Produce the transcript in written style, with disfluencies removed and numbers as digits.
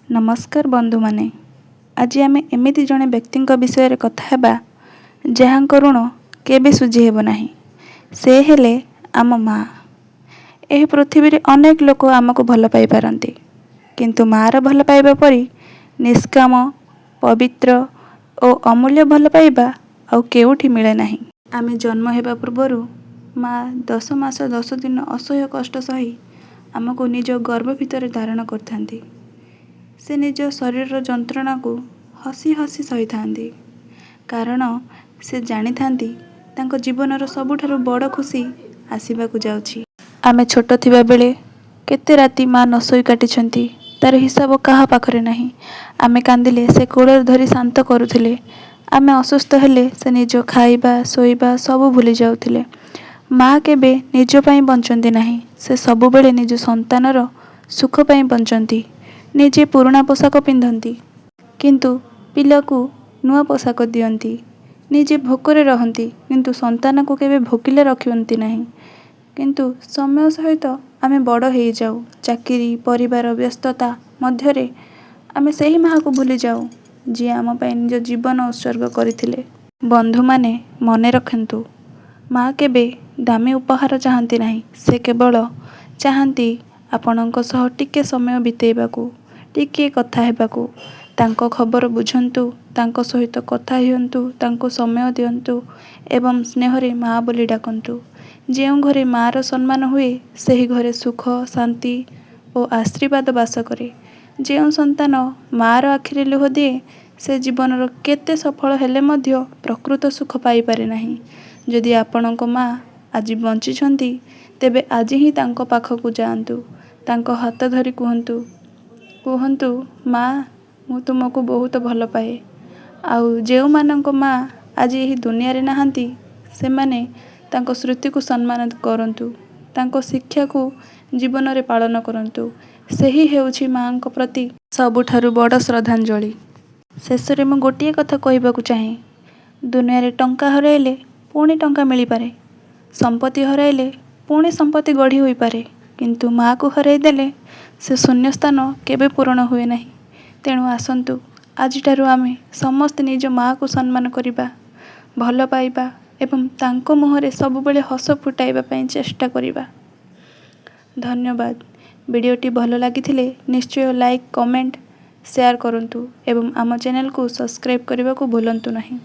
ନମସ୍କାର ବନ୍ଧୁମାନେ, ଆଜି ଆମେ ଏମିତି ଜଣେ ବ୍ୟକ୍ତିଙ୍କ ବିଷୟରେ କଥା ହେବା ଯାହାଙ୍କ ଋଣ କେବେ ଶୁଝି ହେବ ନାହିଁ। ସେ ହେଲେ ଆମ ମା'। ଏହି ପୃଥିବୀରେ ଅନେକ ଲୋକ ଆମକୁ ଭଲ ପାଇପାରନ୍ତି, କିନ୍ତୁ ମା'ର ଭଲ ପାଇବା ପରି ନିଷ୍କାମ, ପବିତ୍ର ଓ ଅମୂଲ୍ୟ ଭଲ ପାଇବା ଆଉ କେଉଁଠି ମିଳେ ନାହିଁ। ଆମେ ଜନ୍ମ ହେବା ପୂର୍ବରୁ ମା' 10 ମାସ 10 ଦିନ ଅସହ୍ୟ କଷ୍ଟ ସହି ଆମକୁ ନିଜ ଗର୍ଭ ଭିତରେ ଧାରଣ କରିଥାନ୍ତି। ସେ ନିଜ ଶରୀରର ଯନ୍ତ୍ରଣାକୁ ହସି ହସି ସହିଥାନ୍ତି, କାରଣ ସେ ଜାଣିଥାନ୍ତି ତାଙ୍କ ଜୀବନର ସବୁଠାରୁ ବଡ଼ ଖୁସି ଆସିବାକୁ ଯାଉଛି। ଆମେ ଛୋଟ ଥିବା ବେଳେ କେତେ ରାତି ମା' ନ ଶୋଇ କାଟିଛନ୍ତି, ତା'ର ହିସାବ କାହା ପାଖରେ ନାହିଁ। ଆମେ କାନ୍ଦିଲେ ସେ କୋଳରେ ଧରି ଶାନ୍ତ କରୁଥିଲେ। ଆମେ ଅସୁସ୍ଥ ହେଲେ ସେ ନିଜ ଖାଇବା, ଶୋଇବା ସବୁ ଭୁଲି ଯାଉଥିଲେ। ମା' କେବେ ନିଜ ପାଇଁ ବଞ୍ଚନ୍ତି ନାହିଁ, ସେ ସବୁବେଳେ ନିଜ ସନ୍ତାନର ସୁଖ ପାଇଁ ବଞ୍ଚନ୍ତି। ନିଜେ ପୁରୁଣା ପୋଷାକ ପିନ୍ଧନ୍ତି, କିନ୍ତୁ ପିଲାକୁ ନୂଆ ପୋଷାକ ଦିଅନ୍ତି। ନିଜେ ଭୋକରେ ରହନ୍ତି, କିନ୍ତୁ ସନ୍ତାନକୁ କେବେ ଭୋକିଲା ରଖନ୍ତି ନାହିଁ। କିନ୍ତୁ ସମୟ ସହିତ ଆମେ ବଡ଼ ହେଇଯାଉ। ଚାକିରି, ପରିବାର, ବ୍ୟସ୍ତତା ମଧ୍ୟରେ ଆମେ ସେହି ମାଆକୁ ଭୁଲିଯାଉ, ଯିଏ ଆମ ପାଇଁ ନିଜ ଜୀବନ ଉତ୍ସର୍ଗ କରିଥିଲେ। ବନ୍ଧୁମାନେ, ମନେ ରଖନ୍ତୁ, ମା' କେବେ ଦାମୀ ଉପହାର ଚାହାଁନ୍ତି ନାହିଁ। ସେ କେବଳ ଚାହାଁନ୍ତି ଆପଣଙ୍କ ସହ ଟିକେ ସମୟ ବିତାଇବାକୁ, ଟିକିଏ କଥା ହେବାକୁ। ତାଙ୍କ ଖବର ବୁଝନ୍ତୁ, ତାଙ୍କ ସହିତ କଥା ହୁଅନ୍ତୁ, ତାଙ୍କୁ ସମୟ ଦିଅନ୍ତୁ ଏବଂ ସ୍ନେହରେ ମା' ବୋଲି ଡାକନ୍ତୁ। ଯେଉଁ ଘରେ ମା'ର ସମ୍ମାନ ହୁଏ, ସେହି ଘରେ ସୁଖ, ଶାନ୍ତି ଓ ଆଶୀର୍ବାଦ ବାସ କରେ। ଯେଉଁ ସନ୍ତାନ ମା'ର ଆଖିରେ ଲୁହ ଦିଏ, ସେ ଜୀବନରେ କେତେ ସଫଳ ହେଲେ ମଧ୍ୟ ପ୍ରକୃତ ସୁଖ ପାଇପାରେ ନାହିଁ। ଯଦି ଆପଣଙ୍କ ମା' ଆଜି ବଞ୍ଚିଛନ୍ତି, ତେବେ ଆଜି ହିଁ ତାଙ୍କ ପାଖକୁ ଯାଆନ୍ତୁ। ତାଙ୍କ ହାତ ଧରି କୁହନ୍ତୁ କୁହନ୍ତୁ ମା', ମୁଁ ତୁମକୁ ବହୁତ ଭଲ ପାଏ। ଆଉ ଯେଉଁମାନଙ୍କ ମା' ଆଜି ଏହି ଦୁନିଆରେ ନାହାନ୍ତି, ସେମାନେ ତାଙ୍କ ସ୍ମୃତିକୁ ସମ୍ମାନ କରନ୍ତୁ, ତାଙ୍କ ଶିକ୍ଷାକୁ ଜୀବନରେ ପାଳନ କରନ୍ତୁ। ସେହି ହେଉଛି ମା'ଙ୍କ ପ୍ରତି ସବୁଠାରୁ ବଡ଼ ଶ୍ରଦ୍ଧାଞ୍ଜଳି। ଶେଷରେ ମୁଁ ଗୋଟିଏ କଥା କହିବାକୁ ଚାହେଁ। ଦୁନିଆରେ ଟଙ୍କା ହରାଇଲେ ପୁଣି ଟଙ୍କା ମିଳିପାରେ, ସମ୍ପତ୍ତି ହରାଇଲେ ପୁଣି ସମ୍ପତ୍ତି ଗଢ଼ି ହୋଇପାରେ, କିନ୍ତୁ ମା'କୁ ହରାଇଦେଲେ ସେ ଶୂନ୍ୟସ୍ଥାନ କେବେ ପୂରଣ ହୁଏ ନାହିଁ। ତେଣୁ ଆସନ୍ତୁ, ଆଜିଠାରୁ ଆମେ ସମସ୍ତେ ନିଜ ମା'କୁ ସମ୍ମାନ କରିବା, ଭଲ ପାଇବା ଏବଂ ତାଙ୍କ ମୁହଁରେ ସବୁବେଳେ ହସ ଫୁଟାଇବା ପାଇଁ ଚେଷ୍ଟା କରିବା। ଧନ୍ୟବାଦ। ଭିଡ଼ିଓଟି ଭଲ ଲାଗିଥିଲେ ନିଶ୍ଚୟ ଲାଇକ୍, କମେଣ୍ଟ, ସେୟାର କରନ୍ତୁ ଏବଂ ଆମ ଚ୍ୟାନେଲକୁ ସବସ୍କ୍ରାଇବ୍ କରିବାକୁ ଭୁଲନ୍ତୁ ନାହିଁ।